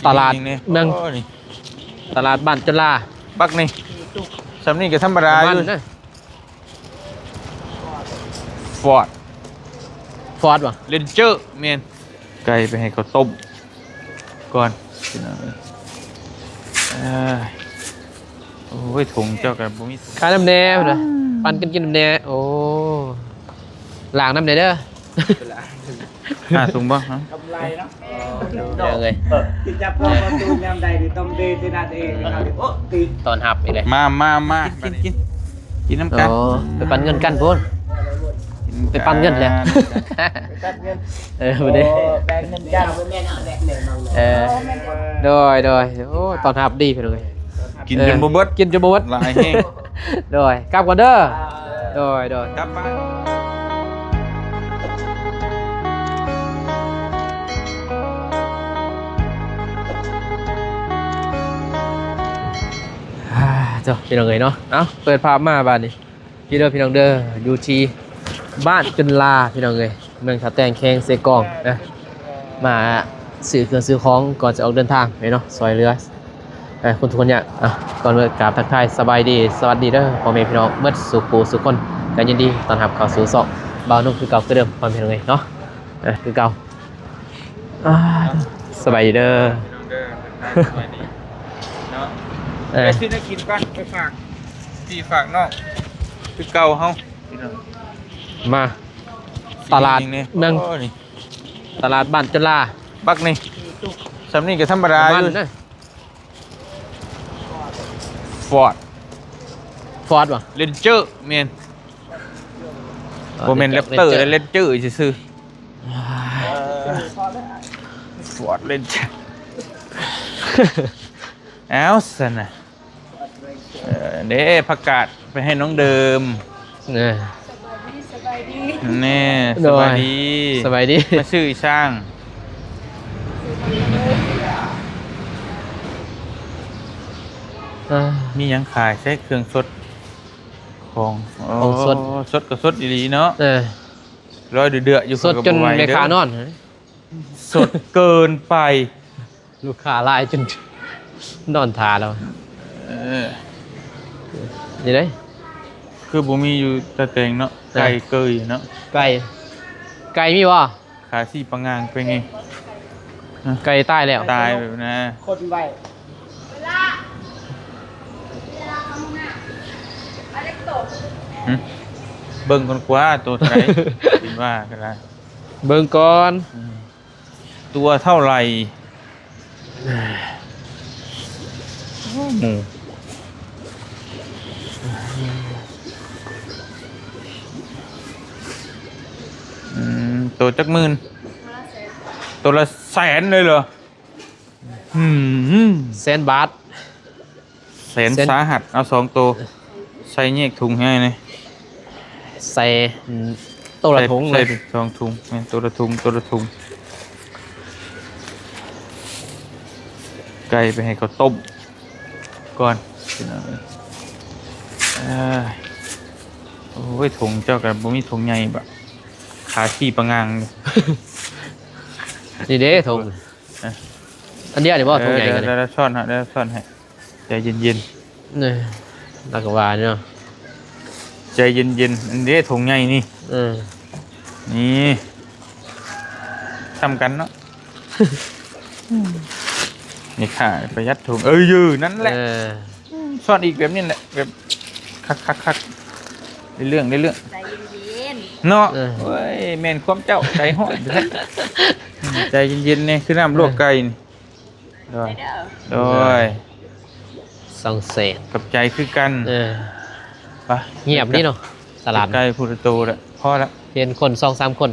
ຕະຫຼາດເມືອງ ໂອ້ ນີ້ ຕະຫຼາດບ້ານຈຸລາ ບັກນີ້ ສ່ຳນີ້ກໍທຳມະດາຢູ່ ມັນນະ ຟອດ ຟອດບໍ່? ເຣນເຈີ ແມ່ນ ໄກ່ໄປໃຫ້ເຂົາຕົ້ມກ່ອນ ພີ່ນ້ອງເອີຍ ເອີ ໂອ້ຍ ຖົງເຈົ້າກໍບໍ່ມີ ຂາຍນຳແດ່ພຸ້ນນະ ປັນກັນກິນນຳແດ່ ໂອ້ ລ້າງນຳແດ່ເດີ ຫ້າຖົງບໍ່? ຮະ ກຳໄລເນາະ ເອີ ເອີ ເອີ ຊິຈັບເຂົ້າປະຕູຍາມໃດນີ້ຕ້ອງເດເດນາເດ ໂອ້ ຕິ ຕ້ອນຮັບອີກແລ້ວ ມາ ມາ ມາ ກິນ ກິນ ກິນ ກິນນຳກັນ ໂອ້ ໄປປັນເງິນກັນພຸ້ນ ໄປປັນເງິນແລ້ວ ເອີ ບໍ່ໄດ້ ແບ່ງເງິນກັນ ເອີ ໂດຍ ໂດຍ ໂອ້ ຕ້ອນຮັບດີພີ່ນ້ອງເອີຍ ກິນຈົນບໍ່ເບິດ ເອີ ກິນຈົນບໍ່ເບິດ ຫຼາຍແຮງ ໂດຍ ກັບກ່ອນເດີ ໂດຍ ໂດຍ ກັບໄປ ອ່າ ເຈົ້າ ພີ່ນ້ອງເອີຍເນາະ ເອົ້າ ເປີດພາບມາບາດນີ້ ຢູ່ເດີພີ່ນ້ອງເດີ ຢູ່ທີ່ບ້ານຈຸນລາພີ່ນ້ອງເອີຍ ເມືອງທ່າແຕງ ແຂວງເຊກອງນະ ມາຊື້ເຄື່ອງຊື້ຂອງກ່ອນຈະອອກເດີນທາງເນາະ ຊ່ອຍເຫຼືອ ເອີ ຄົນທຸກຄົນຍາກ ເອົ້າ ກ່ອນອື່ນກາບທັກທາຍສະບາຍດີ ສະຫວັດດີເດີພໍ່ແມ່ພີ່ນ້ອງເບິດສູ່ຜູ້ສູ່ຄົນ ກໍຍິນດີຕ້ອນຮັບເຂົ້າສູ່ຊ່ອງບ່າວນຸ່ມຄືເກົ່າຄືເດີມ ພໍ່ແມ່ພີ່ນ້ອງເອີຍເນາະ ເອີ ຄືເກົ່າ ອ່າ ສະບາຍດີເດີ ພີ່ນ້ອງເດີ ທັກທາຍສະບາຍດີເນາະ ເອີ ໄປຊື້ແນວກິນກ່ອນ ໄປຝາກພີ່ຝາກນ້ອງ ຄືເກົ່າເຮົາ ມາ ຕະຫຼາດເມືອງ ໂອ້ ນີ້ ຕະຫຼາດບ້ານຈຸລາ ບັກນີ້ ສ່ຳນີ້ກໍທຳມະດາຢູ່ ມັນນະ ຟອດ ຟອດບໍ່? ເຣນເຈີ ແມ່ນ ບໍ່ແມ່ນແຣັບເຕີ ເຣນເຈີ ເຣນເຈີຊື່ໆ ຟອດ ເຣນເຈີ ເອົ້າ ຊັ້ນນະ ເອີ ເດ້ ຜັກກາດໄປໃຫ້ນ້ອງເດີມ ເອີ ສະບາຍດີ ສະບາຍດີ ແນ່ ໂດຍ ສະບາຍດີ ສະບາຍດີ ມາຊື້ອີ່ຊ່າງ ອ່າ ມີຫຍັງຂາຍໃຊ້ເຄື່ອງສົດ ຂອງ ຂອງສົດ ໂອ້ ສົດກໍສົດອີ່ຫຼີເນາະ ເອີ ລອຍເດືອດໆຢູ່ ສົດຈົນແມ່ຄ້ານອນ ສົດເກີນໄປ ລູກຄ້າຫຼາຍຈົນນອນຖ້າແລ້ວ ເອີ ນີ້ເດ້ ຄືບໍ່ມີຢູ່ຕາແຕງເນາະ ເອີ ໄກ່ເກີຍເນາະ ໄກ່ ໄກ່ມີບໍ່? ຂາສີປະງາງເປັນໄງ? ໄກ່ຕາຍແລ້ວ ຕາຍແບບນັ້ນ ຄົນໄວ້ ຫຶ ເບິ່ງກ່ອນກວ່າ ໂຕເທົ່າໃດ ຄິດວ່າກໍໄດ້ ເບິ່ງກ່ອນ ອືມ ຕົວເທົ່າໃດ? ໂອ້ ໝູ ອືມ ໂຕຈັກໝື່ນ? ໂຕລະແສນ ໂຕລະແສນເລີຍເຫຼື? ອືມ ແສນບາດ ແສນ ແສນສາຫັດ ເອົາສອງໂຕ ໃສ່ແຍກຖົງໃຫ້ແດ່ ໃສ່ ອືມ ໂຕລະຖົງເລີຍ ໃສ່ສອງຖົງ ແມ່ນ ໂຕລະຖົງ ໂຕລະຖົງ ໄກ່ໄປໃຫ້ເຂົາຕົ້ມກ່ອນ ພີ່ນ້ອງເອີຍ ໂອ້ຍ ຖົງເຈົ້າກໍບໍ່ມີຖົງໃຫຍ່ບາດ ຂາຂີ້ປະງາງຢູ່ ນີ້ເດ້ຖົງ ຮະ ອັນດຽວນີ້ບໍ່ ເອີ ຖົງໃຫຍ່ ດຽວ ດຽວຊ້ອນໃຫ້ ດຽວຊ້ອນໃຫ້ ໃຈເຢັນໆ ນີ້ ລາວກໍວ່າເນາະ ໃຈເຢັນໆ ອັນເດ້ຖົງໃຫຍ່ນີ້ ເອີ ນີ້ ສ່ຳກັນເນາະ ນີ້ຄ່າປະຢັດຖົງ ເອີ ຢູ່ນັ້ນແຫຼະ ເອີ ຊ້ອນອີກແບບນີ້ແຫຼະ ແບບຄັກໆໆ ໄດ້ເລື່ອງ ໄດ້ເລື່ອງ ໃຈເຢັນໆ ເນາະ ເອີ ໂອ້ຍ ແມ່ນຄວາມເຈົ້າ ໃຈຮ້ອນແທ້ ໃຈເຢັນໆ ນີ້ ຄືນ້ຳລວກໄກ່ນີ້ ໂດຍ ໂດຍ ສອງແສນ ຂອບໃຈຄືກັນ ເອີ ໄປ ງຽບດີເນາະ ຕະຫຼາດ ໄກ່ພຸດໂຕລະ ພໍລະ ເຫັນຄົນສອງສາມຄົນ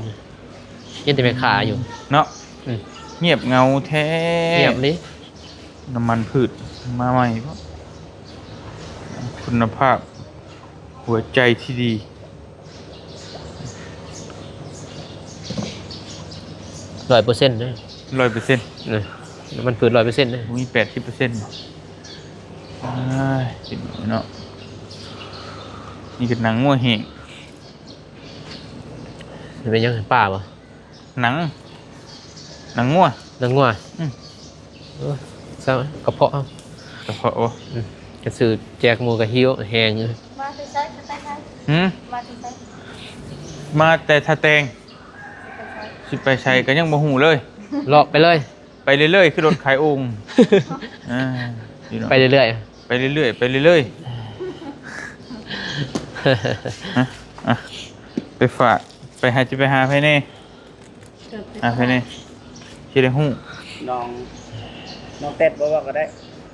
ເຫັນແຕ່ແມ່ຄ້າຢູ່ ເນາະ ອືມ ງຽບເຫງົາແທ້ ງຽບລີ ນ້ຳມັນພືດມາໃໝ່ ຄຸນນະພາບ ຫົວໃຈທີ່ດີ ຮ້ອຍເປີເຊັນເດ້ ຮ້ອຍເປີເຊັນ ເອີ ນ້ຳມັນພືດຮ້ອຍເປີເຊັນເດ້ ບໍ່ມີແປດສິບເປີເຊັນ ອ້າຍ ເນາະ ນີ້ກໍໜັງງົວແຫ້ງ ເປັນຫຍັງ ປາບໍ່? ໜັງ ໜັງງົວ ໜັງງົວ ອືມ ເອີ ຊ່າງ ກະເພາະເຮົາ ກະເພາະ ໂອ້ ອືມ ກະຊື້ແຈກໝູກະຫິວແຮງຢູ່. ມາແຕ່ໃສ? ໄປໃສ? ຫືມ? ມາແຕ່ໃສ? ມາແຕ່ທ່າແຕງ. ຊິໄປໃສ? ຊິໄປໃສກະຍັງບໍ່ຮູ້ເລີຍ. ເລາະໄປເລີຍ. ໄປເລື້ອຍໆ ຄືລົດຂາຍໂອ່ງ. ອ່າ ພີ່ນ້ອງ ໄປເລື້ອຍໆ ໄປເລື້ອຍໆ ໄປເລື້ອຍໆ. ຮະ? ອ່ະ ໄປຝາກ ໄປຫາ ຊິໄປຫາໃຜແດ່? ຫາໃຜແດ່? ຊິໄດ້ຮູ້. ນ້ອງ ນ້ອງແຕັດບໍ່ເວົ້າກະໄດ້.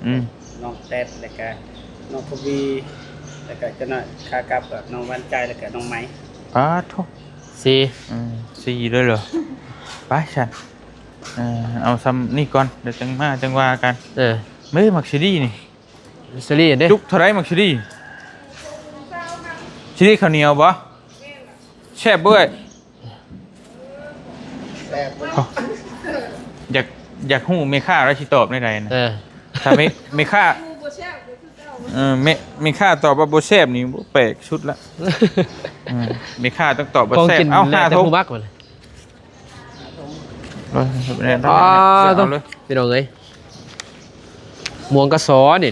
ອືມ ນ້ອງແຕັດ ແລ້ວກະນ້ອງທະວີ ແລ້ວກະຈັກໜ້ອຍຂາກັບກະນ້ອງຫວານໃຈ ແລ້ວກະນ້ອງໄມ. ປາດໂທ້ ສີ່ ເອີ ສີ່ເລີຍເຫຼືອ? ໄປຊັ້ນ. ເອີ ເອົາຊ່ຳນີ້ກ່ອນ ດຽວຈັ່ງມາຈັ່ງວ່າກັນ. ເອີ ເອີ ໝາກຊີຣີນີ້ ຊີຣີເດ້ ຈຸກເທົ່າໃດໝາກຊີຣີ? ຊີຣີເຂົ້າໜຽວບໍ່? ແຊບເວີ້ຍ. ແຊບເວີ້ຍ. ຢາກ ຢາກຮູ້ແມ່ຄ້າລາວຊິຕອບແນວໃດນະ? ເອີ ຖ້າແມ່ ແມ່ຄ້າ ເອີ ແມ່ ແມ່ຄ້າຕອບວ່າບໍ່ແຊບນີ້ ແປກສຸດລະ. ເອີ ແມ່ຄ້າຕ້ອງຕອບວ່າແຊບ. ເອົ້າ ຫ້າຖົງ ເອີ ເອົາເລີຍ ພີ່ນ້ອງເອີຍ ມ່ວງກະຊໍນີ້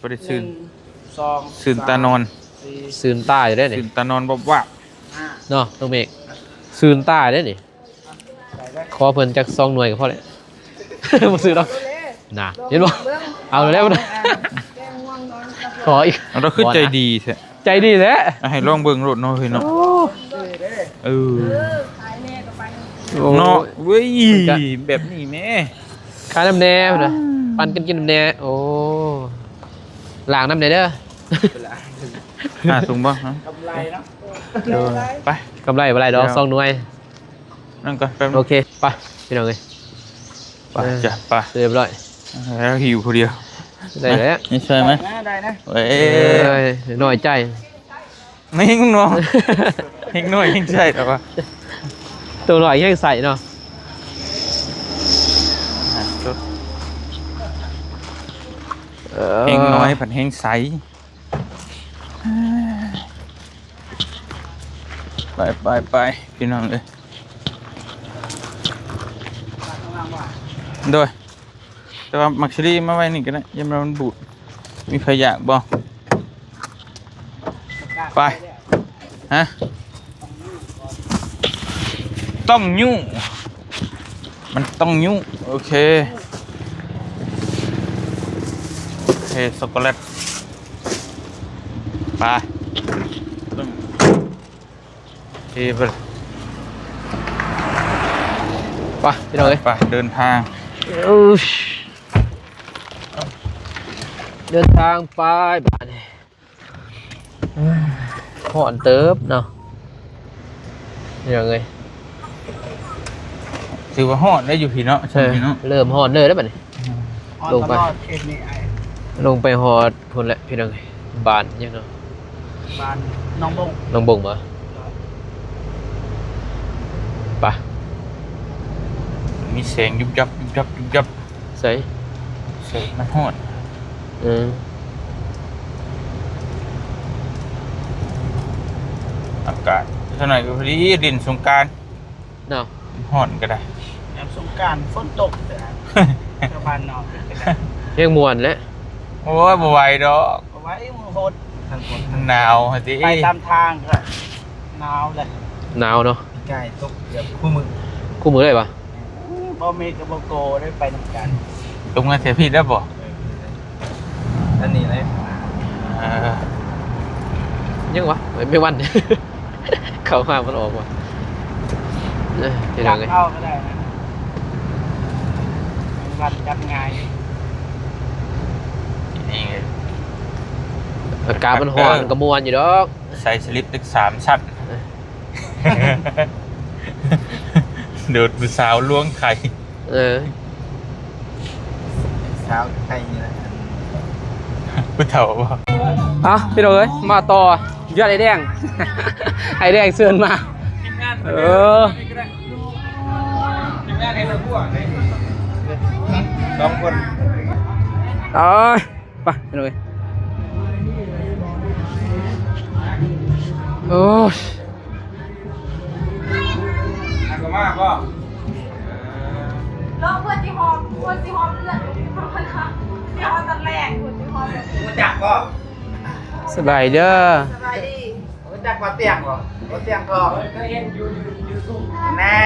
ບໍ່ໄດ້ຊື່ນ ໜຶ່ງ ສອງ ຊື່ນຕານອນ ສາມ ສີ່ ຊື່ນຕາຢູ່ເດ້ນີ້ ຊື່ນຕານອນວັບໆ ເນາະ ນ້ອງເມກ ຊື່ນຕາເດ້ນີ້. ຂໍເພິ່ນຈັກສອງໜ່ວຍກະພໍແລ້ວ ບໍ່ຊື້ດອກ. ນະ ເຫັນບໍ່? ເອົາແລ້ວ ຂໍອີກ. ເອົາ ລາວຄືໃຈດີແທ້. ໃຈດີແທ້. ໃຫ້ລອງເບິ່ງໂລດເນາະ ເຮີ້ຍເນາະ. ໂອ້ ເອີ ເນາະ ເວີ້ຍ ແບບນີ້ແມ້ ຂາຍນຳແດ່ພຸ້ນນະ ປັນກັນກິນນຳແດ່. ໂອ້ ລ້າງນຳແດ່ເດີ ຫ້າຖົງບໍ່? ກຳໄລເນາະ. ເອີ ໄປ ກຳໄລບໍ່ຫຼາຍດອກ ສອງໜ່ວຍ. ນັ້ນກ່ອນ ແປັບໜຶ່ງ. ໂອເຄ ໄປ ພີ່ນ້ອງເອີຍ ໄປ ເອີ ຈ້ະ ໄປ ຮຽບຮ້ອຍ. ແລ້ວຫິວຜູ້ດຽວ ໄດ້ແລ້ວ ໄດ້ນະ ໄດ້ນະ. ເອີຍ ເອີຍ ນ້ອຍໃຈ ແມ່ງນ້ອງ ເຮັງນ້ອຍເຮັງໃສ່ແລ້ວວ່າ ໂຕນ້ອຍແຮງໃສ່ເນາະ. ອ່າ ສຸດ ເອີ ເຮັງນ້ອຍພັດແຮງໃສ່. ໄປ ໄປ ໄປ ພີ່ນ້ອງເອີຍ ໂດຍ. ແຕ່ວ່າໝາກຊີຣີມາໄວ້ນີ້ກະໄດ້ ຢ້ານມັນບູດ. ມີໃຜຢາກບໍ່? ໄປ ຮະ? ຕ້ອງຍູ້ ມັນຕ້ອງຍູ້. ໂອເຄ ໂອເຄ ຊັອກໂກແລັດ ໄປ. ເອີ ໄປ ໄປ ພີ່ນ້ອງເອີຍ ໄປ ເດີນທາງ ເດີນທາງໄປບາດນີ້. ຮ້ອນເຕີບເນາະ ພີ່ນ້ອງເອີຍ. ຖືວ່າຮ້ອນໄດ້ຢູ່ພີ້ເນາະ ເອີ ເລີ່ມຮ້ອນເລີຍແລ້ວບາດນີ້. ອືມ ລົງໄປ ເຂດນີ້ອ້າຍ ລົງໄປຮອດພຸ້ນແຫຼະພີ່ນ້ອງເອີຍ. ບ້ານຫຍັງເນາະ? ບ້ານໜອງບົງ. ໜອງບົງບໍ່? ໂດຍ. ໄປ ມີແສງຍຸບຍັບ ຍຸບຍັບ ຍຸບຍັບ. ໃສ? ໃສ? ມັນຮ້ອນ. ເອີ ອາກາດ ເທົ່ານັ້ນກະພໍດີຫຼິ້ນສົງການ. ເນາະ ຮ້ອນກະໄດ້ ຍາມສົງການຝົນຕົກ ແຕ່ຊາວບ້ານນອກກະໄດ້ ແຮງມ່ວນແຫຼະ. ໂອ້ຍ ບໍ່ໄຫວດອກ ບໍ່ໄຫວ ມັນໂຫດ ທັງຝົນທັງໜາວຫັ້ນຕິ. ໄປຕາມທາງກະໜາວແຫຼະ ໜາວເນາະ. ກາຍຕົກເກືອບຄູ່ມື້ ຄູ່ມື້ເລີຍຫວາ? ບໍ່ມີກະບໍ່ໂກໄດ້ໄປນຳກັນ. ຕົກມາແຖວພີ້ໄດ້ບໍ່? ອັນນີ້ເລີຍ ເອີ ຍັງຫວາ? ແມງວັນ ເຂົ້າມາມັນອອກຫວາ? ເອີ ພີ່ນ້ອງເອີຍ ຈັບເອົາກະໄດ້ນະ ແມງວັນຈັບງ່າຍ. ນີ້ ອາກາດມັນຮ້ອນ ເອີ ກະມ່ວນຢູ່ດອກ ໃສ່ສະລິບຕຶກສາມຊັ້ນ. ໂດດຜູ້ສາວລວງໄຂ່. ເອີ ສາວໄຂ່ນີ້ແຫຼະ ຜູ້ເຖົ້າບໍ່? ອ່ະ ພີ່ນ້ອງເອີຍ ມາຕໍ່ ຍອດໄອ້ແດງ ໄອ້ແດງເຊີນມາ. ທີມງານ ເອີ ທີມງານເຮັດລະບົວ ສອງຄົນ. ເອີ ໄປ ພີ່ນ້ອງເອີຍ ໂອ້ຍ. ອັນກະມາບໍ່? ລອງເພື່ອຊິຫອມ ເພື່ອຊິຫອມເລືອດ. ສະບາຍດີເດີ. ສະບາຍດີ. ຮູ້ຈັກບໍ່ຕຽງບໍ່? ບໍ່ຕຽງທອງ. ເຄີຍເຫັນຢູ່ຢູທູບ. ແນ່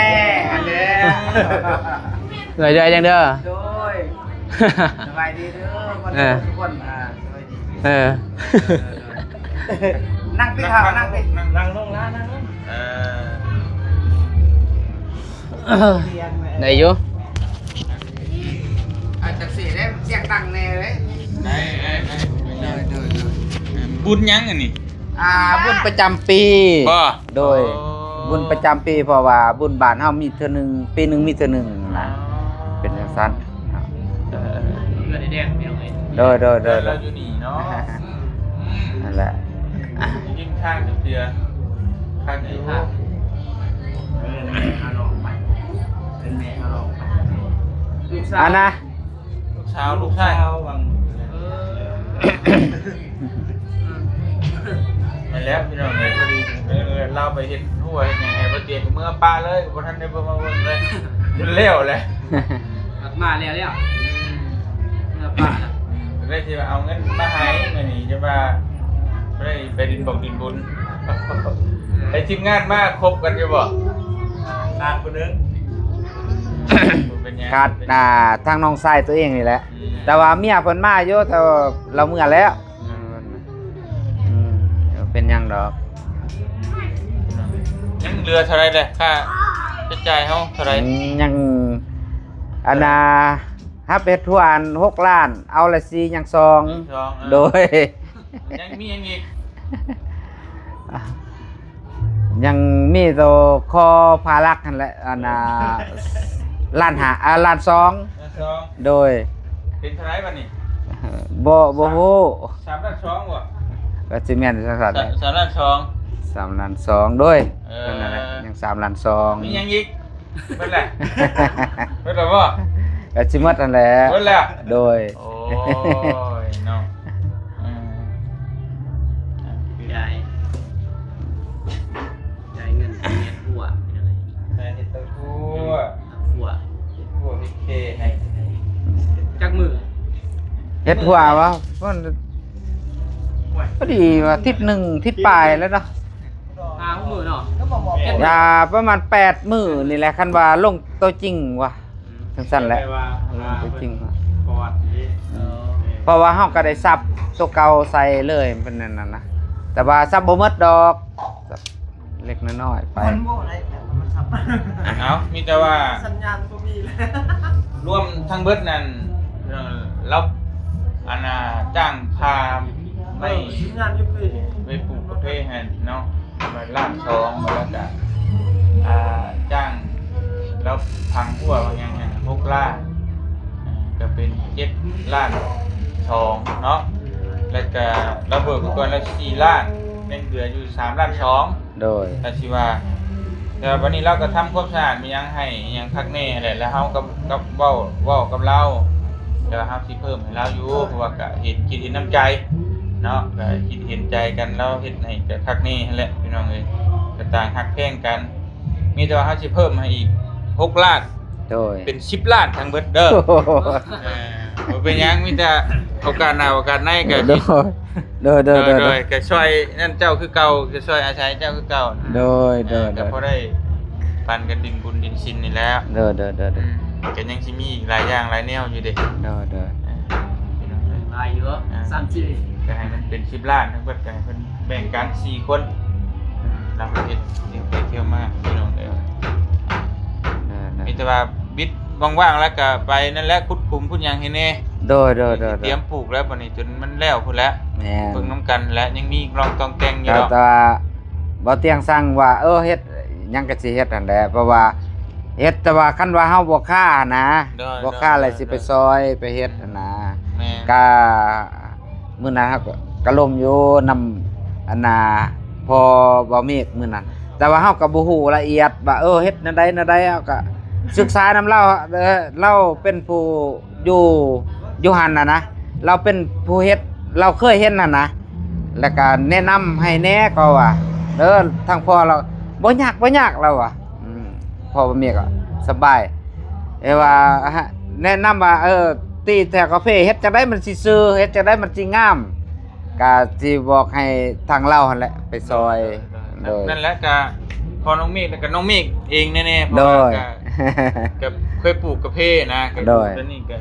ອັນເດ້. ສະບາຍດີຕຽງເດີ. ໂດຍ. ສະບາຍດີເດີ ເອີ ທຸກຄົນ. ອ່າ ສະບາຍດີ. ເອີ ນັ່ງຕິເຮົາ ນັ່ງຕິ ນັ່ງລົງລະ ນັ່ງລົງ. ເອີ ໄດ້ຢູ່. ອາ ຈັກຊີ້ເດ້ ສຽງດັງແນ່ເດ້. ໄດ້ ໄດ້ ໄດ້. ໂດຍ ໂດຍ ໂດຍ. ບຸນຫຍັງອັນນີ້? ອ່າ ບຸນປະຈຳປີ. ບໍ່? ໂດຍ. ອໍ ບຸນປະຈຳປີ ເພາະວ່າບຸນບ້ານເຮົາມີເທື່ອໜຶ່ງ ປີໜຶ່ງມີເທື່ອໜຶ່ງນະ. ອໍ ເປັນຈັ່ງຊັ້ນ. ເອີ ເຮືອນໄອ້ແດງ ພີ່ນ້ອງເອີຍ. ໂດຍ ໂດຍ ໂດຍ ໂດຍ. ເຮືອນລາວຢູ່ນີ້ເນາະ. ອືມ ນັ້ນແຫຼະ. ໄດ້ຍິນຂ່າວຈັກເທື່ອ. ຄັກຢູ່. ເປັນແມ່ເຮົາລອງໄປ ເປັນແມ່ເຮົາລອງໄປ. ລູກສາວ ອັນນະ ລູກສາວ ລູກຊາຍ. ເອີ ນັ້ນແຫຼະ ພີ່ນ້ອງເອີຍ. ພໍດີ ເອີ ລາວໄປເຮັດຮົ້ວເຮັດຫຍັງໃຫ້ບໍ່ຕຽງ ເມືອປະເລີຍ ບໍ່ທັນໄດ້ເບິ່ງມາເບິ່ງເລີຍ ຈົນແລ້ວແຫຼະ. ມາແລ້ວ ແລ້ວ ເມືອປະລະ. ອືມ ກໍເລີຍຊິວ່າເອົາເງິນມາໃຫ້ມື້ນີ້ ຈະວ່າບໍ່ໄດ້ໄປຫຼິ້ນບົງຫຼິ້ນບຸນ. ໃຫ້ທີມງານມາຄົບກັນຢູ່ບໍ່? ຂາດຜູ້ໜຶ່ງ. ບໍ່ເປັນຫຍັງ. ຂາດ ອ່າ ທາງນ້ອງຊາຍຕົວເອງນີ້ແຫຼະ. ອືມ ແຕ່ວ່າເມຍເພິ່ນມາຢູ່ ແຕ່ວ່າລາວເມືອແລ້ວ. ອືມ ອືມ ບໍ່ເປັນຫຍັງດອກ. ຍັງເຫຼືອເທົ່າໃດແດ່? ຄ່າໃຊ້ຈ່າຍເຮົາເທົ່າໃດ? ອືມ ຍັງ ອັນນ່າ ຮັບເຮັດຫົວອັນຫົກລ້ານ ເອົາລະສີ່ ຍັງສອງ. ຍັງສອງ. ເອີ ໂດຍ. ຍັງມີຫຍັງອີກ? ຍັງມີໂຕຂໍພາລັກຫັ້ນແຫຼະ ອັນນ່າ ລ້ານຫ້າ ອ່າ ລ້ານສອງ. ລ້ານສອງ. ໂດຍ. ເປັນເທົ່າໃດບັດນີ້? ບໍ່ ບໍ່ຮູ້. ສາມ ສາມລ້ານສອງບໍ່? ກໍຊິແມ່ນຊັ້ນແຫຼະ. ສາມ ສາມລ້ານສອງ. ສາມລ້ານສອງ. ໂດຍ. ເອີ ນັ້ນແຫຼະ ຍັງສາມລ້ານສອງ. ມີຫຍັງອີກ? ເບິດແລ້ວ ເບິດແລ້ວບໍ່? ກໍຊິໝົດຫັ້ນແຫຼະ. ເບິດແລ້ວ. ໂດຍ. ໂອ້ຍເນາະ. ເອີ ຈ່າຍ ຈ່າຍເງິນເຮັດຫົວ ເຮັດຫົວ ເຮັດຫົວ ເຮັດເຄໃຫ້. ຈັກມື້? ເຮັດຫົວວະ ມັນ ໂອ້ຍ ພໍດີວ່າທິດໜຶ່ງ ທິດປາຍແລ້ວເນາະ. ຫ້າຫົກມື້ເນາະ. ອ່າ ປະມານແປດມື້ນີ້ແຫຼະ ຄັນວ່າລົງໂຕຈິງວ່າ ອືມ ຈັ່ງຊັ້ນແຫຼະ. ແຕ່ວ່າ ລົງໂຕຈິງວ່າ ເອີ ເພາະວ່າເຮົາກໍໄດ້ສັບໂຕເກົ່າໃສ່ເລີຍ ເປັນແນວນັ້ນນະ ແຕ່ວ່າສັບບໍ່ໝົດດອກ ສັບເລັກນ້ອຍໆໄປ. ມັນບໍ່ໄດ້ແລ້ວ ມັນສັບ. ເອົາ ມີແຕ່ວ່າສັນຍານບໍ່ມີແລ້ວ. ລວມທັງເບິດນັ້ນ ເອີ ລາວ ອັນນ່າ ຈ້າງຄ່າໄມ້ ເອີ ໄປປູກກາເຟຫັ້ນເນາະ ປະມານລ້ານສອງ ແລ້ວກະ ອ່າ ຈ້າງລາວຝັງຮົ້ວຝັງຫຍັງຫັ້ນຫົກລ້ານ ອ່າ ກະເປັນເຈັດລ້ານສອງເນາະ ແລ້ວກະລາວເບີກໄປກ່ອນແລ້ວສີ່ລ້ານ ຍັງເຫຼືອຢູ່ສາມລ້ານສອງ. ໂດຍ. ກະຊິວ່າ ແຕ່ວ່າບັດນີ້ລາວກໍທຳຄວາມສະອາດມີຫຍັງໃຫ້ຫຍັງຄັກແນ່ແຫຼະ ແລ້ວເຮົາກໍ ກໍເວົ້າ ເວົ້າກັບລາວ ແຕ່ວ່າເຮົາຊິເພີ່ມໃຫ້ລາວຢູ່ ເອີ ເພາະວ່າກໍເຫັນ ຄິດເຫັນນ້ຳໃຈເນາະ ກໍຄິດເຫັນໃຈກັນ ລາວເຮັດໃຫ້ກໍຄັກແນ່ຫັ້ນແຫຼະ ພີ່ນ້ອງເອີຍ ກໍຕ່າງຮັກແພງກັນ. ມີແຕ່ວ່າເຮົາຊິເພີ່ມໃຫ້ອີກຫົກລ້ານ. ໂດຍ. ເປັນສິບລ້ານທັງເບິດເດີ. ໂອ້ໂຫ ເອີ ບໍ່ເປັນຫຍັງ ມີແຕ່ໂອກາດໜ້າໂອກາດໃນກໍ ໂດຍ ໂດຍ ໂດຍ ໂດຍ ໂດຍ ກໍຊ່ອຍນັ້ນເຈົ້າຄືເກົ່າ ກໍຊ່ອຍອາໄສເຈົ້າຄືເກົ່າ. ໂດຍ ໂດຍ ກໍ ໂດຍ ພໍໄດ້ປັນກັນດິນບຸນດິນສິນນີ້ແຫຼະ. ໂດຍ ໂດຍ ໂດຍ ໂດຍ. ອືມ ກໍຍັງຊິມີອີກຫຼາຍຢ່າງຫຼາຍແນວຢູ່ເດ້. ໂດຍ ໂດຍ. ເອີ ພີ່ນ້ອງເອີຍ ຫຼາຍຢູ່ ອ່າ ສາມສີ່ ກໍໃຫ້ມັນເປັນສິບລ້ານທັງເບິດ ກໍໃຫ້ເພິ່ນ ແບ່ງກັນສີ່ຄົນ ອືມ ລາວເຮັດທ່ຽວໄປທ່ຽວມາ ພີ່ນ້ອງເອີຍ. ເອີ ເອີ ມີແຕ່ວ່າບິດວ່າງໆ ແລ້ວກໍໄປນັ້ນແຫຼະ ຂຸດຂຸມຂຸດຫຍັງໃຫ້ແດ່. ໂດຍ ໂດຍ ໂດຍ ຕຽມປູກແລ້ວ ບັດນີ້ຈົນມັນແລ້ວພຸ້ນແຫຼະ. ແມ່ນ. ເບິ່ງນຳກັນແຫຼະ ຍັງມີອີກລອງຕອງແຕ່ງຢູ່ດອກ. ແຕ່ວ່າບໍ່ຕຽງສັ່ງວ່າ ເອີ ເຮັດຫຍັງກໍຊິເຮັດຫັ້ນແຫຼະ ເພາະວ່າເຮັດ ແຕ່ວ່າຄັນວ່າເຮົາບໍ່ຄ້ານະ ໂດຍ ບໍ່ຄ້າ ໂດຍ ແລ້ວຊິໄປ ໂດຍ ຊ່ອຍໄປເຮັດຫັ້ນນະ. ແມ່ນ. ກະ ມື້ນັ້ນເຮົາກໍ ກໍລົມຢູ່ນຳ ອັນນ່າ ພໍ່ບ່າວເມກມື້ນັ້ນ ແຕ່ວ່າເຮົາກໍບໍ່ຮູ້ລະອຽດວ່າ ເອີ ເຮັດແນວໃດແນວໃດ ເຮົາກໍສຶກສານຳລາວ ເອີ ລາວເປັນຜູ້ຢູ່ ຢູ່ຫັ້ນນະນະ ລາວເປັນຜູ້ເຮັດ ລາວເຄີຍເຫັນຫັ້ນນະ ແລ້ວກໍແນະນຳໃຫ້ແດ່ ກໍວ່າ ເອີ ທາງພໍ່ລາວ ບໍ່ຍາກ ບໍ່ຍາກ ລາວວ່າ ອືມ ພໍ່ເມຍກໍສະບາຍ ແຕ່ວ່າແນະນຳວ່າ ເອີ ຕີແຖວກາເຟ ເຮັດຈັ່ງໃດມັນຊິຊື່ ເຮັດຈັ່ງໃດມັນຊິງາມ ກະຊິບອກໃຫ້ທາງລາວຫັ້ນແຫຼະໄປຊ່ອຍ. ໂດຍ ໂດຍ ນັ້ນແຫຼະ ກະພໍ່ນ້ອງເມກ ແລ້ວກະນ້ອງເມກເອງແນ່ໆ ເພາະວ່າ ໂດຍ ກະ ກະເຄີຍປູກກາເຟນະ ກະ ໂດຍ ດຽວນີ້ກະ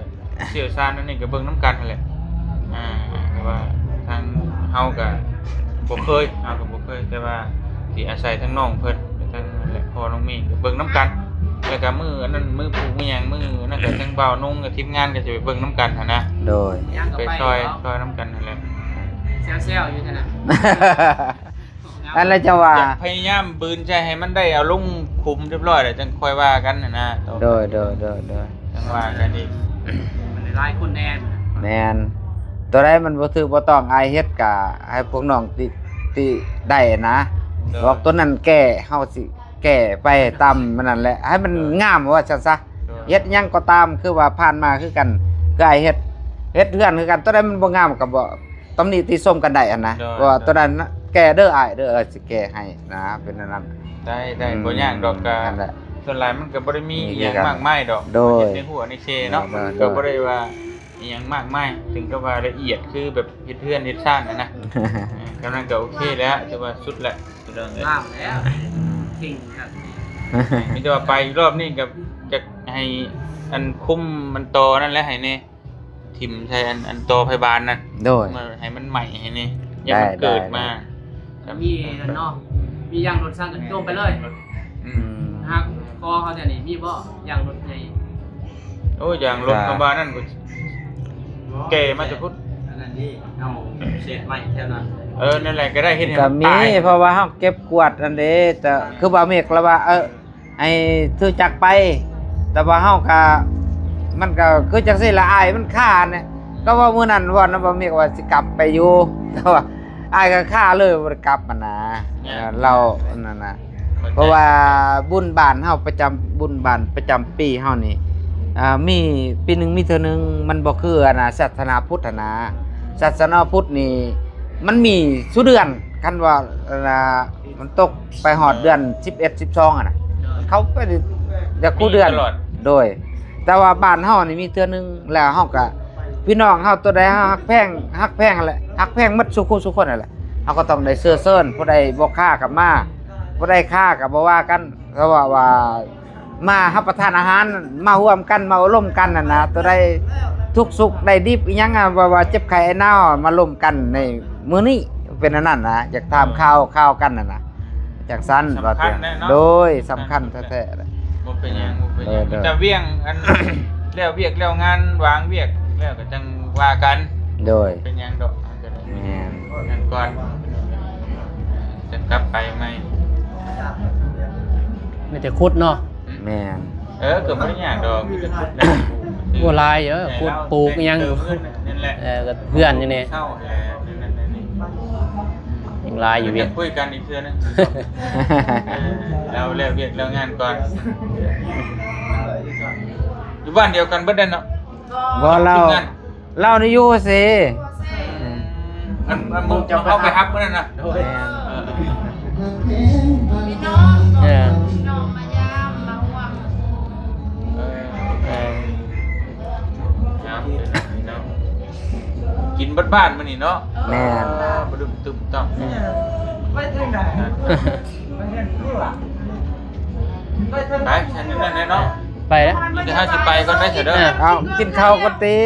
ຊ່ຽວຊານອັນນີ້ກະເບິ່ງນຳກັນຫັ້ນແຫຼະ. ອ່າ ແຕ່ວ່າທາງເຮົາກະບໍ່ເຄີຍ ເຮົາກະບໍ່ເຄີຍ ແຕ່ວ່າຊິອາໄສທາງນ້ອງເພິ່ນ ທາງນັ້ນແຫຼະ ພໍ່ນ້ອງເມກ ກະເບິ່ງນຳກັນ. ແລ້ວກະມື້ອັນນັ້ນ ມື້ປູກມື້ຫຍັງ ມື້ນັ້ນກະທາງບ່າວນົງກັບທີມງານກະຈະໄປເບິ່ງນຳກັນຫັ້ນນະ. ໂດຍ ໄປຊ່ອຍ ຊ່ອຍນຳກັນຫັ້ນແຫຼະ. ແຊວໆຢູ່ຫັ້ນນະ. ນັ້ນແຫຼະເຈົ້າວ່າ ຢາກພະຍາຍາມບືນໃສ່ໃຫ້ມັນໄດ້ເອົາລົງຂຸມຮຽບຮ້ອຍແລ້ວ ຈັ່ງຄ່ອຍວ່າກັນຫັ້ນນະ. ໂດຍ ໂດຍ ໂດຍ ໂດຍ ຈັ່ງວ່າກັນອີກ ມັນໄດ້ຫຼາຍຄົນແດ່. ແມ່ນ ໂຕໃດມັນບໍ່ຖືກບໍ່ຕ້ອງ ອ້າຍເຮັດກະໃຫ້ພວກນ້ອງຕິ ຕິໄດ້ນະ. ໂດຍ ບອກໂຕນັ້ນແກ້ ເຮົາຊິແກ້ໄປຕາມມັນນັ້ນແຫຼະ ໃຫ້ມັນ ໂດຍ ງາມວ່າຊັ້ນຊະ. ໂດຍ ເຮັດຫຍັງກໍຕາມ ຄືວ່າຜ່ານມາຄືກັນ ຄືອ້າຍເຮັດ ເຮັດເຮືອນຄືກັນ ໂຕໃດມັນບໍ່ງາມກະບໍ່ ຕຳໜິຕິຊົມກັນໄດ້ຫັ້ນນະ. ໂດຍ ວ່າ ໂດຍ ໂຕນັ້ນນະ ແກ້ເດີອ້າຍເດີ ເອີ ຊິແກ້ໃຫ້ນະ ເປັນແນວນັ້ນ. ໄດ້ ໄດ້ ອືມ ບໍ່ຍາກດອກ ກະ ນັ້ນແຫຼະ ສ່ວນຫຼາຍມັນກະບໍ່ໄດ້ມີອີ່ຫຍັງມາກມາຍດອກ. ໂດຍ ເຮັດໃນຫົວໃນເຊເນາະ. ໂດຍ ໂດຍ ມັນກະບໍ່ໄດ້ວ່າອີ່ຫຍັງມາກມາຍ ເຖິງກັບວ່າລະອຽດຄືແບບເຮັດເຮືອນເຮັດຊານຫັ້ນນະ. ເອີ ກຳລັງກະໂອເຄແລ້ວ ຖືວ່າສຸດແລ້ວ ພີ່ນ້ອງເອີຍ. ງາມແລ້ວ ເກັ່ງຄັກ. ມີແຕ່ວ່າໄປອີກລອບນີ້ກະ ກະໃຫ້ອັນຄຸມມັນຕໍ່ນັ້ນແຫຼະ ໃຫ້ແນ່ ຖິ້ມໃສ່ອັນ ອັນຕໍ່ໄຟບານນັ້ນ. ໂດຍ ໃຫ້ມັນໄໝ້ໃຫ້ແນ່ ຢ່າໃຫ້ມັນ ໄດ້ ເກີດ ໄດ້ ມາ. ໄດ້ ກະມີນັ້ນເນາະ ມີຢາງລົດສັ່ງກະໂຈມໄປເລີຍ. ອືມ ອືມ ຫາກຄໍເຮົາແຖວນີ້ມີບໍ່ ຢາງລົດໃຫຍ່? ໂອ້ ຢາງລົດ ກະ ຄຳວ່ານັ້ນກະແກ່ມາແຕ່ພຸ້ນ ອັນນັ້ນນີ້ ເຮົາເສດໄວ້ແຖວນັ້ນ. ເອີ ນັ້ນແຫຼະ ກະໄດ້ເຮັດໃຫ້ ກະມີ ເພາະວ່າເຮົາເກັບກວາດຫັ້ນເດ້ ແຕ່ຄືບ່າວເມກລະວ່າ ເອີ ໃຫ້ຖືຈັກໄປ ແຕ່ວ່າເຮົາກະ ມັນກະຄືຈັ່ງຊີ້ລະ ອ້າຍມັນຄາແນ່. ກະວ່າມື້ນັ້ນເວົ້ານຳບ່າວເມກວ່າຊິກັບໄປຢູ່ ແຕ່ວ່າອ້າຍກະຄາເລີຍ ບໍ່ໄດ້ກັບຫັ້ນນະ. ເອີ ລາວນັ້ນນະ ເພາະວ່າບຸນບ້ານເຮົາປະຈຳ ບຸນບ້ານປະຈຳປີເຮົານີ້ ອ່າ ມີປີໜຶ່ງມີເທື່ອໜຶ່ງ ມັນບໍ່ຄືອັນນະ ສາສະໜາພຸດຫັ້ນນະ. ສາສະໜາພຸດນີ້ມັນມີສູ່ເດືອນ ຄັນວ່າ ອັນນະ ມັນຕົກໄປຮອດເດືອນສິບເອັດ ສິບສອງຫັ້ນນະ ເຂົາໄປຢາກຄູ່ເດືອນ. ໂດຍ ແຕ່ວ່າບ້ານເຮົານີ້ມີເທື່ອໜຶ່ງ ແລ້ວເຮົາກະ ພີ່ນ້ອງເຮົາໂຕໃດເຮົາຮັກແພງ ຮັກແພງຫັ້ນແຫຼະ ຮັກແພງໝົດສູ່ຄູ່ສູ່ຄົນຫັ້ນແຫຼະ. ເຮົາກະຕ້ອງໄດ້ເຊື້ອເຊີນ ຜູ້ໃດບໍ່ຄາກະມາ ຜູ້ໃດຄາກະບໍ່ວ່າກັນ ເພາະວ່າ ວ່າ ມາຮັບປະທານອາຫານ ມາຮ່ວມກັນ ມາໂອ້ລົມກັນຫັ້ນນະ ໂຕໃດທຸກສຸກໄດ້ດິບອີ່ຫຍັງ ວ່າ ວ່າເຈັບໄຂ້ໄອໜາວ ມາລົມກັນໃນມື້ນີ້ ເປັນອັນນັ້ນນະ ຢາກຖາມ ເອີ ຂ່າວ ຂ່າວກັນຫັ້ນນະ ຈັ່ງຊັ້ນ. ສຳຄັນແຫຼະເນາະ ໂດຍ ສຳຄັນແທ້ໆ. ບໍ່ເປັນຫຍັງ ບໍ່ເປັນຫຍັງ ໂດຍ ໂດຍ ມີແຕ່ວຽງ ອັນ ແລ້ວວຽກແລ້ວງານ ວາງວຽກແລ້ວກະຈັ່ງວ່າກັນ. ໂດຍ ເປັນຫຍັງດອກ. ແມ່ນ ນັ້ນກ່ອນ ຈັ່ງກັບໄປໃໝ່. ມີແຕ່ຂຸດເນາະ. ແມ່ນ ເອີ ກະບໍ່ໄດ້ຍາກດອກ ມີແຕ່ຂຸດແລ້ວ ບໍ່ຫຼາຍເດີ ຂຸດປູກອີ່ຫຍັງ ແຕ່ງເຕີມເຮືອນນັ້ນແຫຼະ. ເອີ ກະເຮືອນຢູ່ນີ້ ເຊົ່າແຫຼະ ນັ້ນນັ້ນນີ້ ຍັງຫຼາຍຢູ່ວຽກ. ຄຸຍກັນອີກເທື່ອໜຶ່ງ ເອີ ລາວແລ້ວວຽກແລ້ວງານກ່ອນ. ຢູ່ບ້ານດຽວກັນເບິດນັ້ນເນາະ. ບໍ່ ລາວ ລາວນີ້ຢູ່ເຊ. ອັນ ອັນ ເຮົາໄປຮັບມື້ນັ້ນນະ. ໂດຍ ເອີ ພີ່ນ້ອງ ເອີ ພີ່ນ້ອງມາຢາມມາຮ່ວມ. ເອີ ເອີ ຍາມເປັນພີ່ນ້ອງ ກິນເບິດບ້ານມື້ນີ້ເນາະ. ແມ່ນ ເອີ ບໍ່ດຸມຕຸ້ມຕ້ອມ. ໄປທາງໃດ ໄປທາງນີ້ຫວາ? ໄປທາງ ໄປທາງນັ້ນເນາະ. ໄປແລ້ວ ດຽວເຮົາຊິໄປກ່ອນເດີ ເດີ. ເອົ້າ ກິນເຂົ້າກ່ອນຕິ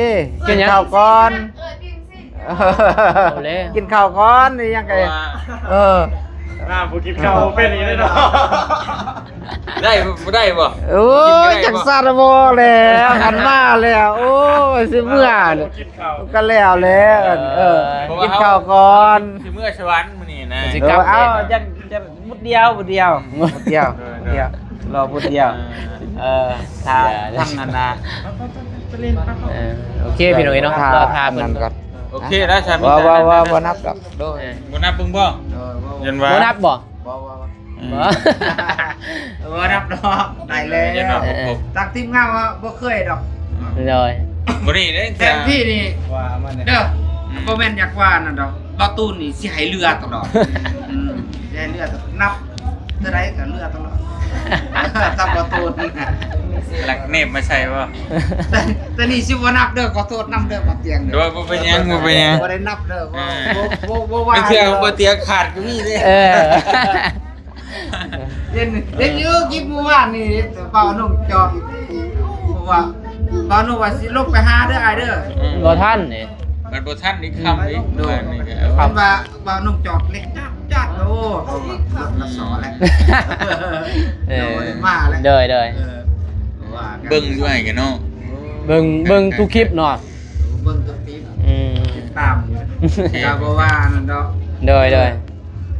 ກິນຫຍັງ? ກິນເຂົ້າກ່ອນ. ເອີ ເອົາແລ້ວ ກິນເຂົ້າກ່ອນ ອີ່ຫຍັງກະ ເອີ ມາບໍ່ກິນເຂົ້າບໍ່ເປັນອີກເນາະ. ໄດ້ບໍ່ ໄດ້ບໍ່? ໂອ້ຍ ກິນໄດ້ບໍ່? ຈັ່ງຊັ້ນບໍ່ແລ້ວ ອັນມາແລ້ວ ໂອ້ຍ ຊິເມືອ ກິນເຂົ້າ ກະແລ້ວແລ້ວ. ເອີ ເອີ ກິນເຂົ້າກ່ອນ ຊິເມືອສະຫວັນມື້ນີ້ນະ. ເອີ ເອົາ ຈັ່ງ ຈັ່ງ ໝົດດຽວ ໝົດດຽວ ໝົດດຽວ ເອີ ໝົດດຽວ ລໍໝົດດຽວ. ເອີ ຖ້າ ທາງນັ້ນນະ. ເອີ ໂອເຄ ພີ່ນ້ອງເອີຍເນາະ ລໍຖ້າເພິ່ນກ່ອນ. ໂອເຄ ໄດ້ຊະ ບໍ່ ບໍ່ ບໍ່ ບໍ່ນັບດອກ. ໂດຍ ບໍ່ນັບເບິ່ງບໍ່? ໂດຍ ບໍ່ ຢ້ານວ່າ ບໍ່ນັບບໍ່? ບໍ່ ບໍ່ ບໍ່ ອືມ ບໍ່ ບໍ່ນັບດອກ ໄດ້ແລ້ວ. ເອີ ທາງທີມງານວ່າບໍ່ເຄີຍດອກ. ໂດຍ ບໍ່ນີ້ເດ້ ແທນທີ່ນີ້ ວ່າມາເດີ ອືມ ບໍ່ແມ່ນຢາກວ່ານັ້ນດອກ ບ່າວຕູນນີ້ຊິໃຫ້ເຫຼືອຕະຫຼອດ. ອືມ ຊິໃຫ້ເຫຼືອຕະຫຼອດ ນັບເທົ່າໃດກະເຫຼືອຕະຫຼອດ. ທຳບໍ່ໂຕດນີ້ນະ ລັກເນບມາໃສ່ບໍ່? ແຕ່ ແຕ່ນີ້ຊິບໍ່ນັບເດີ ຂໍໂທດນຳເດີ ບໍ່ຕຽງເດີ ບໍ່ ບໍ່ເປັນຫຍັງ ບໍ່ເປັນຫຍັງ ບໍ່ໄດ້ນັບເດີ ບໍ່ ເອີ ບໍ່ ບໍ່ ບໍ່ວ່າ ບາງເທື່ອບໍ່ຕຽງຂາດກໍມີເດ້ ເອີ ເຫັນ ເຫັນຢູ່ຄລິບມື້ວານນີ້ ບ່າວໜຸ່ມຈອດ ວ່າ ບ່າວໜຸ່ມວ່າຊິລົງໄປຫາເດີອ້າຍເດີ ອືມ ບໍ່ທັນນີ້ ມັນບໍ່ທັນອີກຄ່ຳອີກ ໂດຍ ມື້ວານນີ້ກໍ ເຫັນວ່າບ່າວໜຸ່ມຈອດເຫຼັກຈັດໆ ໂອ້ ລົດລະສໍແລ້ວ ເອີ ໂດຍ ມາແລ້ວ ໂດຍ ໂດຍ ເອີ ວ່າກັນ ເບິ່ງຢູ່ໃຫ້ກັນເນາະ ເບິ່ງ ເບິ່ງທຸກຄລິບເນາະ ເບິ່ງທຸກຄລິບ ອືມ ຕິດຕາມຢູ່ ໂອເຄ ກໍບໍ່ວ່ານັ້ນດອກ ໂດຍ ໂດຍ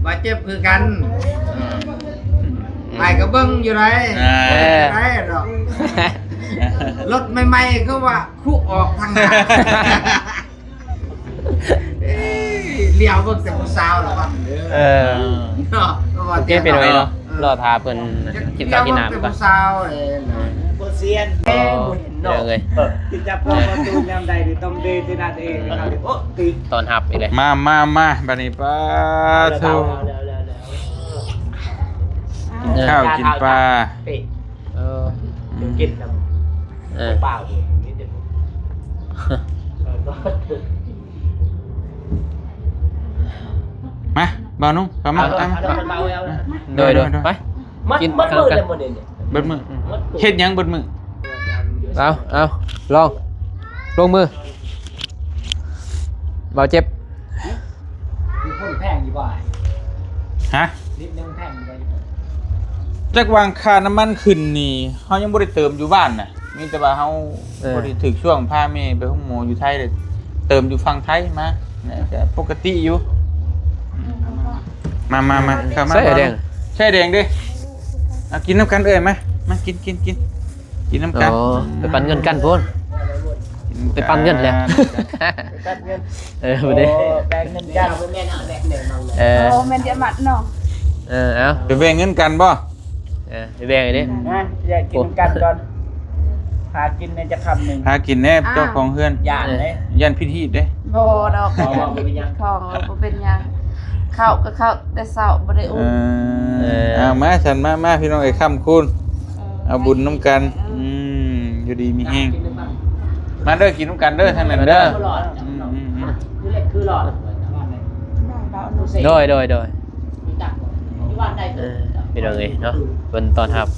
ບາດເຈັບຄືກັນ ອືມ ອ້າຍກໍເບິ່ງຢູ່ໃດ ເອີ ໄດ້ດອກ ລົດໃໝ່ໆ ຄືວ່າຄຸອອກທາງໜ້າ ເອີ ຫຼຽວເບິ່ງແຕ່ຜູ້ສາວລະວັງເດີ ເອີ ເນາະ ໂອເຄ ເປັນໄວເນາະ ເອີ ລໍຖ້າເພິ່ນກິນເຂົ້າກິນນ້ຳກ່ອນ ຜູ້ສາວເອີ ບໍ່ຊຽນ ເອີ ເອີ ເອີ ຊິຈັບປະຕູຍາມໃດນີ້ຕ້ອງເດທີ່ນັ້ນເອງ ໂອ້ ຕິ ຕ້ອນຮັບອີກແລ້ວ ມາ ມາ ມາ ບັດນີ້ ປາໂທ ເອົາແລ້ວ ເອົາແລ້ວ ເອົາແລ້ວ ກິນ ເອີ ຂ້າວກິນປາ ເອີ ກິນນຳ ເອີ ເປົ່າ ມີແຕ່ ມາ ບ່າວໜຸ່ມ ເຂົ້າມາ ເອົາ ເອົາ ເອົາ ໂດຍ ໂດຍ ໂດຍ ໄປ ມັນ ກິນ ມັນມືດແລ້ວມື້ນີ້ ເບິດມື້ ອືມ ເຮັດຫຍັງເບິດມື້ ເອົາ ເອົາ ລອງ ລົງມື ບ່າວເຈັບ ຢູ່ພຸ້ນແພງຢູ່ບໍ່ອ້າຍ? ຮະ? ລິດໜຶ່ງແພງຢູ່ບໍ່ຢູ່ພຸ້ນ? ຈັກວ່າຄ່ານ້ຳມັນຂຶ້ນນີ້ ເຮົາຍັງບໍ່ໄດ້ເຕີມຢູ່ບ້ານນະ ມີແຕ່ວ່າເຮົາ ເອີ ພໍດີຖືກຊ່ວງພາແມ່ໄປໂຮງໝໍຢູ່ໄທ ໄດ້ເຕີມຢູ່ຝັ່ງໄທມາ ກໍປົກກະຕິຢູ່ ມາ ມາ ມາ ເຂົ້າມາ ໃສ່ແດງ ໃສ່ແດງເດ້ ເອົາກິນນຳກັນເອີຍ ມາ ມາກິນ ກິນ ກິນ ກິນນຳກັນ ອໍ ໄປປັນເງິນກັນພຸ້ນ ໄປປັນເງິນແຫຼະ ໄປປັນເງິນ ເອີ ບໍ່ໄດ້ ໂອ້ ແບ່ງເງິນກັນ ເອີ ໂອ້ ແມ່ນຈະມັດເນາະ ເອີ ເອົາ ໄປແບ່ງເງິນກັນບໍ່? ເອີ ໄປແບ່ງເດ້ ມາ ຢາກກິນນຳກັນກ່ອນ ຫາກິນແດ່ຈັກຄຳໜຶ່ງ ຫາກິນແດ່ ອ່າ ເຈົ້າຂອງເຮືອນ ຢ້ານເດ້ ຢ້ານຜິດຮີດເດ້ ບໍ່ດອກ ບໍ່ ບໍ່ເປັນຫຍັງ ຂອງບໍ່ເປັນຫຍັງ ເຂົ້າກໍເຂົ້າ ແຕ່ເຊົ້າບໍ່ໄດ້ອຸ້ມ ເອີ ເອີ ເອົາມາຊັ້ນ ມາ ມາ ພີ່ນ້ອງເອີຍ ຄ້ຳຄູນ ເອີ ເອົາບຸນນຳກັນ ເອີ ອືມ ຢູ່ດີມີແຮງ ມາເດີ ກິນນຳກັນເດີ ທາງນັ້ນເດີ ອືມ ອືມ ອືມ ຄືເຫຼັກຄືຫຼອດ ໂດຍ ໂດຍ ໂດຍ ເອີ ພີ່ນ້ອງເອີຍເນາະ ເພິ່ນຕ້ອນຮັບ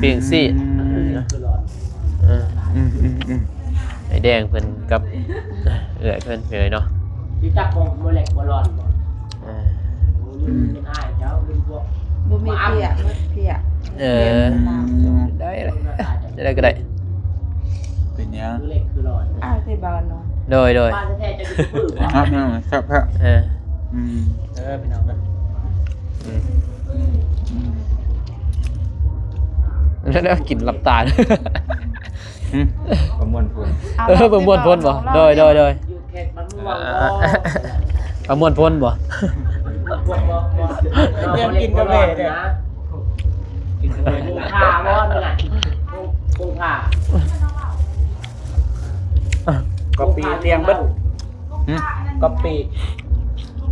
ປີ້ງຊີດ ອືມ ເອີ ອືມ ອືມ ອືມ ໄອ້ແດງເພິ່ນກັບເອື້ອຍເພິ່ນເລີຍເນາະ ຮູ້ຈັກບໍ່ ບໍ່ເຫຼັກບໍ່ຫຼອດບໍ່ ເອີ ບໍ່ມີເພຍ ໝົດເພຍ ເອີ ໄດ້ແຫຼະ ໄດ້ກໍໄດ້ ເປັນຫຍັງ ຄືເຫຼັກຄືຫຼອດ ອ້າຍ ທີ່ບ້ານເນາະ ໂດຍ ໂດຍ ບ້ານແທ້ໆ ຈະຢູ່ປຶ້ມ ເນາະ ເນາະ ແຊບໆ ເອີ ອືມ ເອີ ພີ່ນ້ອງເອີຍ ອືມ ແລ້ວກິນຫຼັບຕາ ຫຶ ປະມວນຜົນ ເອີ ປະມວນຜົນບໍ່ ໂດຍ ໂດຍ ໂດຍ ຢູ່ເຂດບ້ານມ່ວງບໍ່ ປະມວນຜົນບໍ່ ຕຽມກິນກາເຟເດ້ ກິນກາເຟ ກຸງພາບໍ່ນີ້ນະ ກຸງ ກຸງພາ ກະປີຕຽມເບິດ ຫຶ ກະປີ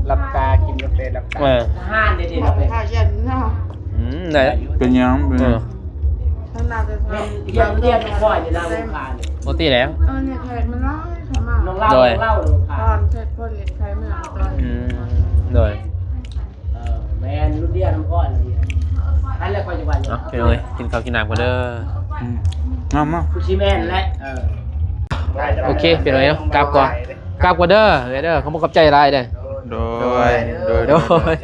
ຫຼັບຕາກິນກາເຟຫຼັບຕາ ເອີ ທະຫານເດ້ໆ ເປັນຫຍັງ ເປັນຫຍັງ ເອີ ມັນໜ້າຈະທຳ ຮຽນ ຮຽນບໍ່ຄ່ອຍນີ້ນະ ໂອທີແລ້ວ ເອີ ເນັດໄທມັນຫຼາຍເຂົ້າມາ ນ້ອງລາວ ໂດຍ ນ້ອງລາວ ຕອນເຈັດຄົນເນັດໄທເມືອງຕອນ ອືມ ໂດຍ ເອີ ແມ່ນ ລຸ້ນດຽວນຳຂ້ອຍ ອັນແລ້ວຂ້ອຍຈະວ່າ ເນາະ ພີ່ນ້ອງເອີຍ ກິນເຂົ້າກິນນ້ຳກ່ອນເດີ ອືມ ມາ ມາ ຄືຊິແມ່ນແຫຼະ ເອີ ໂອເຄ ພີ່ນ້ອງເອີຍເນາະ ກັບກ່ອນ ກັບກ່ອນເດີ ເດີ ຂອບໃຈຫຼາຍເດີ ໂດຍ ໂດຍ ໂດຍ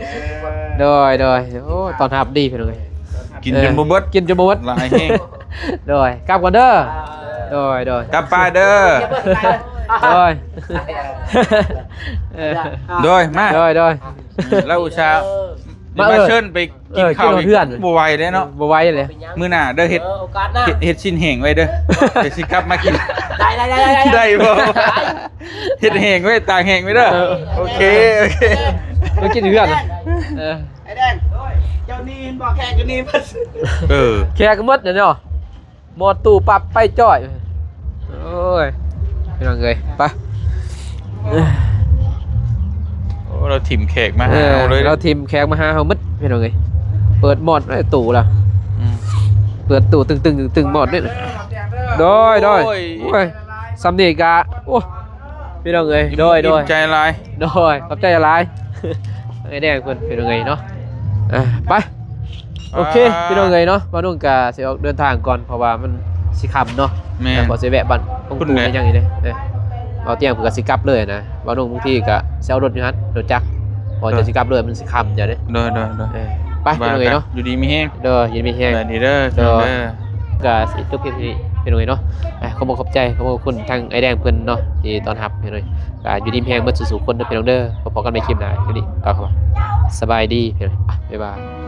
ໂດຍ ໂດຍ ໂອ້ ຕ້ອນຮັບດີພີ່ນ້ອງເອີຍ ກິນຈົນບໍ່ເບິດ ເອີ ກິນຈົນບໍ່ເບິດ ຫຼາຍແຮງ ໂດຍ ກັບກ່ອນເດີ ໂດຍ ໂດຍ ກັບໄປເດີ ໂດຍ ເອີ ໂດຍ ມາ ໂດຍ ໂດຍ ລາວອຸດສ່າ ມາ ມາເຊີນໄປ ເອີ ກິນເຂົ້າ ກິນເຂົ້າເຮືອນ ບໍ່ໄຫວເດ້ເນາະ ບໍ່ໄຫວເລີຍ ມື້ໜ້າເດີ ເຮັດ ເອີ ໂອກາດໜ້າ ເຮັດ ເຮັດຊີ້ນແຫ້ງໄວ້ເດີ ດຽວຊິກັບມາກິນ ໄດ້ ໄດ້ ໄດ້ ໄດ້ ໄດ້ບໍ່ ໄດ້ ເຮັດແຫ້ງໄວ້ ຕາກແຫ້ງໄວ້ເດີ ເອີ ໂອເຄ ໂອເຄ ມາກິນເຮືອນ ເອີ ໄອ້ແດງ ເຈົ້ານີ້ເຫັນບໍ່ ແຂກກໍນີ້ ເອີ ແຂກກໍໝົດແລ້ວເນາະ ໝໍດຕູ້ປັບໄປຈ້ອຍ ໂອ້ຍ ພີ່ນ້ອງເອີຍ ໄປ ໂອ້ ລາວຖິ້ມແຂກມາຫາເຮົາເລີຍ ເອີ ລາວຖິ້ມແຂກມາຫາເຮົາໝົດ ພີ່ນ້ອງເອີຍ ເປີດໝອດໄວ້ຕູ້ລະ ອືມ ເປີດຕູ້ຕຶງໆຕຶງໆໝົດເດ້. ໂດຍ ໂດຍ ໂອ້ຍ ໂອ້ຍ ສ່ຳນີ້ກະ ໂອ້ ພີ່ນ້ອງເອີຍ ໂດຍ ໂດຍ ໃຈຫຼາຍ ໂດຍ ຂອບໃຈຫຼາຍ ໄອ້ແດງເພິ່ນ ພີ່ນ້ອງເອີຍເນາະ. ອ່າ ໄປ ໂອເຄ ອ່າ ພີ່ນ້ອງເອີຍເນາະ ບ່າວນຸ່ງກະຊິອອກເດີນທາງກ່ອນ ເພາະວ່າມັນຊິຄ່ຳເນາະ. ແມ່ນ ແລ້ວກໍຊິແວະບ້ານຂອງ ພຸ້ນ ປູ່ແຫຼະ ຫຍັງນີ້ເດ້. ເອີ ບ່າວຕຽງເພິ່ນກໍຊິກັບເລີຍນະ ບ່າວນຸ່ງບາງທີກໍຊິເອົາລົດຢູ່ຫັ້ນ ລົດຈັກ ເພາະວ່າ ໂດຍ ຈະຊິກັບເລີຍ ມັນຊິຄ່ຳ ເຈົ້າເດ້. ໂດຍ ໂດຍ ໂດຍ ເອີ ໄປ ພີ່ນ້ອງເອີຍເນາະ ຢູ່ດີມີແຮງ ໂດຍ ຢູ່ດີມີແຮງ ສະບາຍດີເດີ ໂດຍ ເດີ ກໍຊິຈົບຄລິບທີ່ນີ້ ພີ່ນ້ອງເອີຍເນາະ. ອ່າ ຂໍຂອບໃຈ ຂອບຄຸນທາງອ້າຍແດງເພິ່ນເນາະ ທີ່ຕ້ອນຮັບ ພີ່ນ້ອງເອີຍ. ກໍຢູ່ດີມີແຮງເບິດສູ່ໆຄົນເດີ ພີ່ນ້ອງເດີ. ພໍກັນໃໝ່ຄລິບໜ້າ ຄລິບນີ້ກໍສະບາຍດີ ພີ່ນ້ອງເອີຍ ບາຍບາຍ.